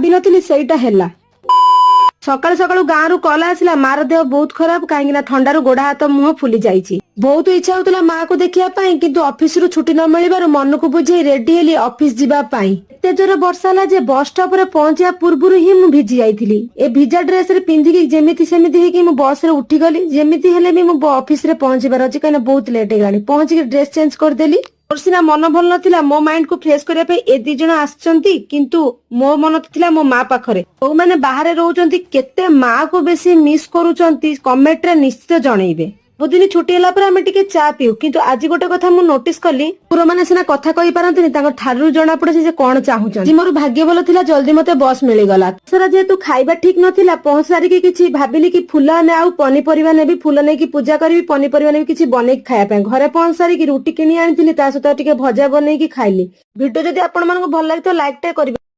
ଭାବିନଥିଲି ସେଇଟା ହେଲା। ସକାଳୁ ସକାଳୁ ଗାଁରୁ କଲ୍ ଆସିଲା, ମାର ଦେହ ବହୁତ ଖରାପ, କାହିଁକି ନା ଥଣ୍ଡାରୁ ଗୋଡ ହାତ ମୁହଁ ଫୁଲି ଯାଇଛି। ବହୁତ ଇଚ୍ଛା ହଉଥିଲା ମାକୁ ଦେଖିବା ପାଇଁ, କିନ୍ତୁ ଅଫିସରୁ ଛୁଟି ନ ମିଳିବାରୁ ମନକୁ ବୁଝେଇ ରେଡି ହେଲି ଅଫିସ ଯିବା ପାଇଁ। ଏତେ ଜୋରେ ବର୍ଷା ହେଲା ଯେ ବସ୍ ଷ୍ଟପରେ ପହଞ୍ଚିବା ପୂର୍ବରୁ ହିଁ ମୁଁ ଭିଜି ଯାଇଥିଲି। ଏ ଭିଜା ଡ୍ରେସ ରେ ପିନ୍ଧିକି ଯେମିତି ସେମିତି ହେଇକି ମୁଁ ବସରେ ଉଠିଗଲି। ଯେମିତି ହେଲେ ବି ମୁଁ ଅଫିସରେ ପହଞ୍ଚିବାର ଅଛି, କାହିଁକିନା ବହୁତ ଲେଟ୍ ହେଇଗଲାଣି। ପହଞ୍ଚିକି ଡ୍ରେସ ଚେଞ୍ଜ କରିଦେଲି। ମୋର ସିନା ମନ ଭଲ ନଥିଲା, ମୋ ମାଇଣ୍ଡ କୁ ଫ୍ରେଶ କରିବା ପାଇଁ ଏ ଦି ଜଣ ଆସିଛନ୍ତି, କିନ୍ତୁ ମୋ ମନ ତ ଥିଲା ମୋ ମା ପାଖରେ। ଯୋଉମାନେ ବାହାରେ ରହୁଛନ୍ତି, କେତେ ମା କୁ ବେଶୀ ମିସ୍ କରୁଛନ୍ତି, କମେଣ୍ଟ ରେ ନିଶ୍ଚିତ ଜଣେଇବେ। ସବୁଦିନ ଛୁଟି ହେଲା ପରେ ଆମେ ଟିକେ ଚା ପିଉ, କିନ୍ତୁ ଆଜି ଗୋଟେ କଥା ମୁଁ ନୋଟିସ କଲି। କୁକୁର ମାନେ ସିନା କଥା କହିପାରନ୍ତିନି, ତାଙ୍କ ଠାରୁ ଜଣା ପଡେ ସେ କଣ ଚାହୁଁଛନ୍ତି। ଆଜି ମୋର ଭାଗ୍ୟ ଭଲ ଥିଲା, ଜଲ୍ଦି ମତେ ବସ୍ ମିଳିଗଲା। ସାରା ଯେହେତୁ ଖାଇବା ଠିକ ନଥିଲା, ପହଞ୍ଚି ସାରିକି କିଛି ଭାବିଲି କି ଫୁଲ ଆଉ ପନିପରିବା ନେବି, ଫୁଲ ନେଇକି ପୂଜା କରିବି, ପନିପରିବା ନେବି କିଛି ବନେଇକି ଖାଇବା ପାଇଁ। ଘରେ ପହଞ୍ଚି ସାରିକି ରୁଟି କିଣି ଆଣିଥିଲି, ତା ସହିତ ଟିକେ ଭଜା ବନେଇକି ଖାଇଲି। ଭିଡିଓ ଯଦି ଆପଣମାନଙ୍କୁ ଭଲ ଲାଗିଥିବ, ଲାଇକ୍ ଟେ କରିବେ।